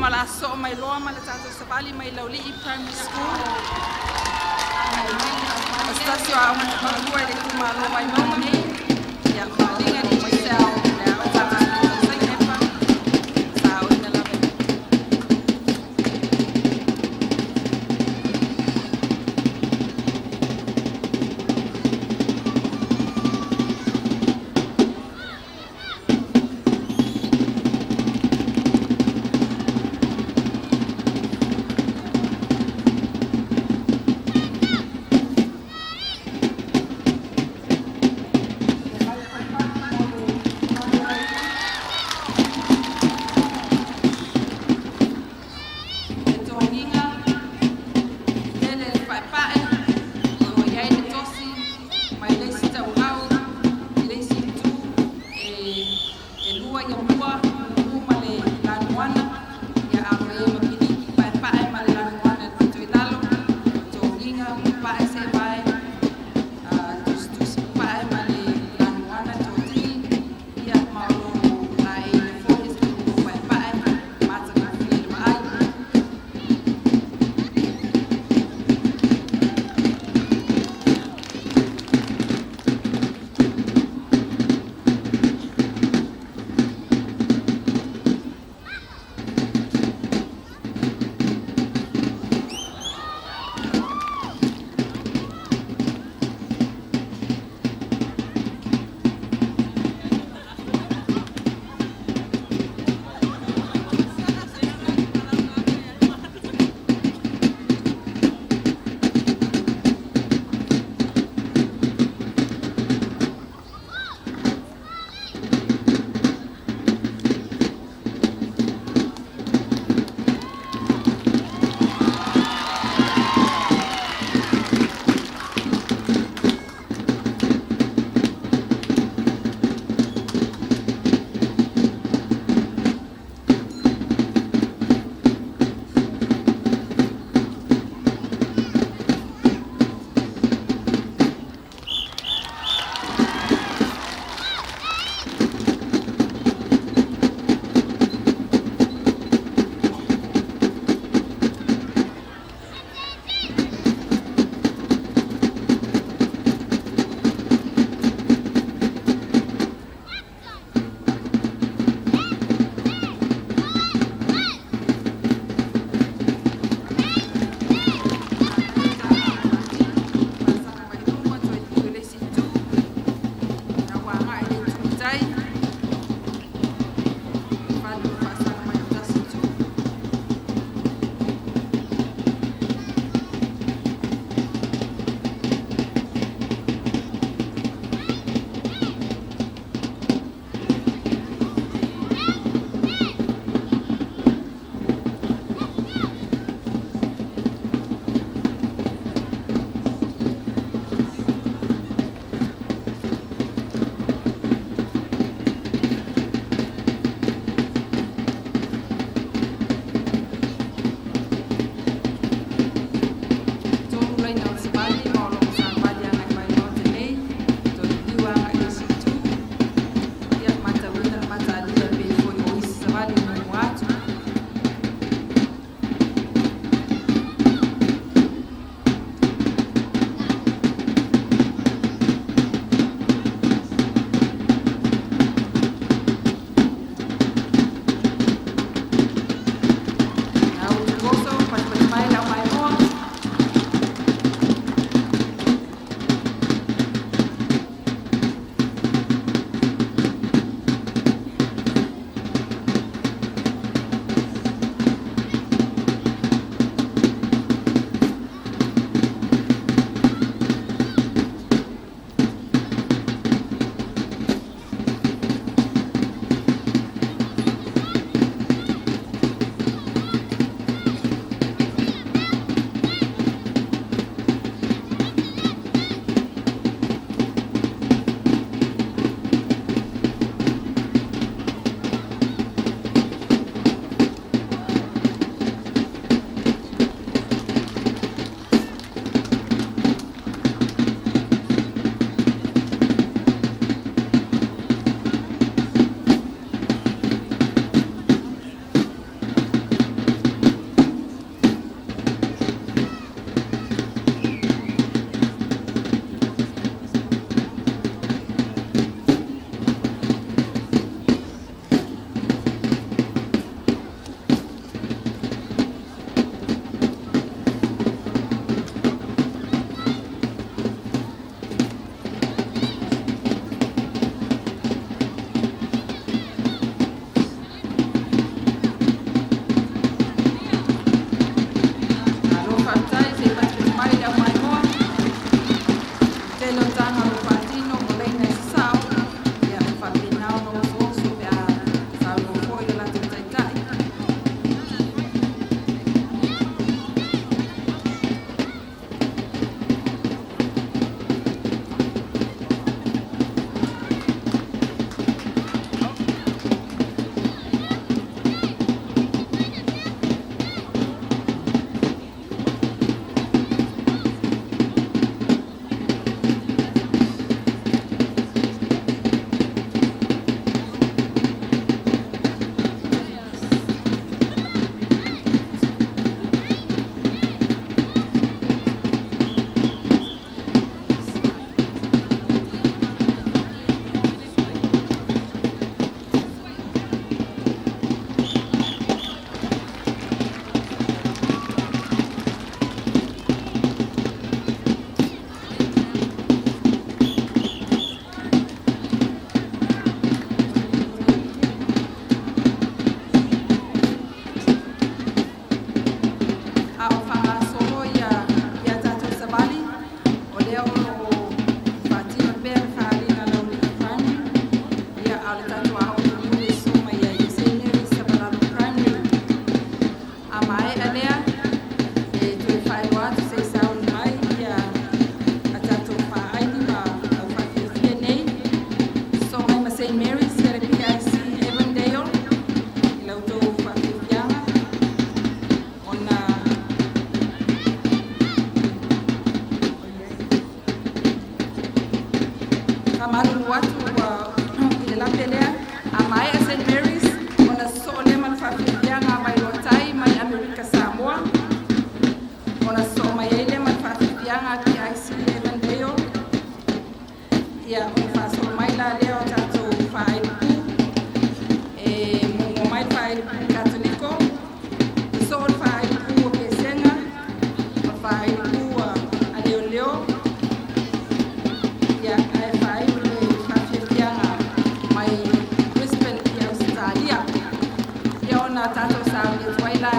Ma o le a sosoo mai loa ma le tatou savali mai Laulii Primary School, o se tasi o aoga tamalua i le itumalo o Vaimauga nei. Ia, faaaliga i le Digicel Matagaluega o Sainepa saoina lava.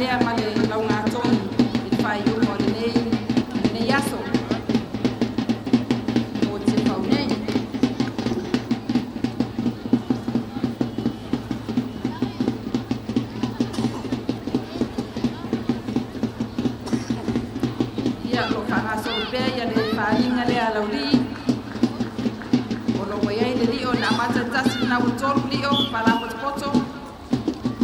lea ma le laugatogi i le faaiuga o lenei aso mo Tiafau nei. Ia, o lo o faagasolo pea ia le faaaliga lea a Laulii o lo o ua i ai le lio na amata i le 1 lena ua 3 lio faalapotopoto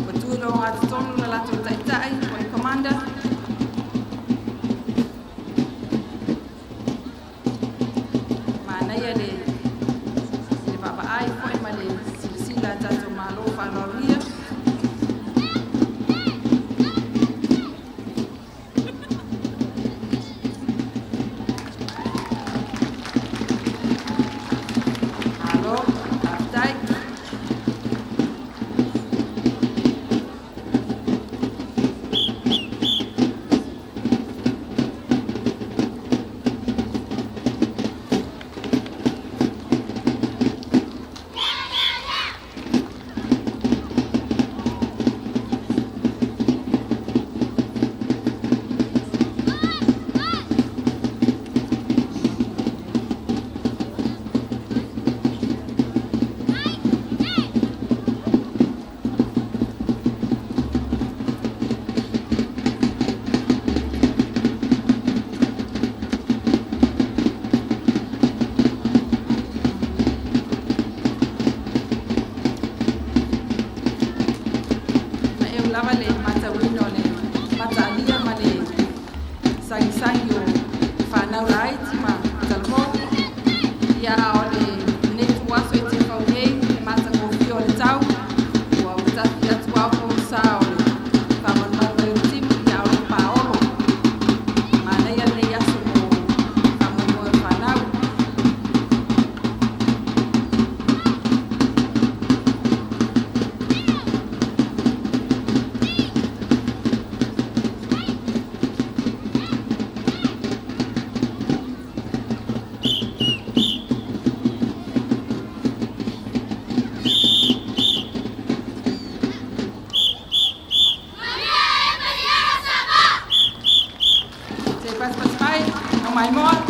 ua tu i le ogatotonu le latou taitai po o le commander. Manaia le vaavaai foi ma le silasila a tatou Malo faaaloalogia. Malo, faafetai. Ma eu lava le matauina o le mataalia ma le sagisagi o fanau laiti ma talavou. Ia, a o lenei ituaso i Tiafau nei, le matagofie o le tau ua utafi atu ao pogisa o le faamalumalu mai o le timu, ia a o lo o paolo. Manaia lenei aso mo faamoemoe o fanau. Se pasipasi mai, o maimoa.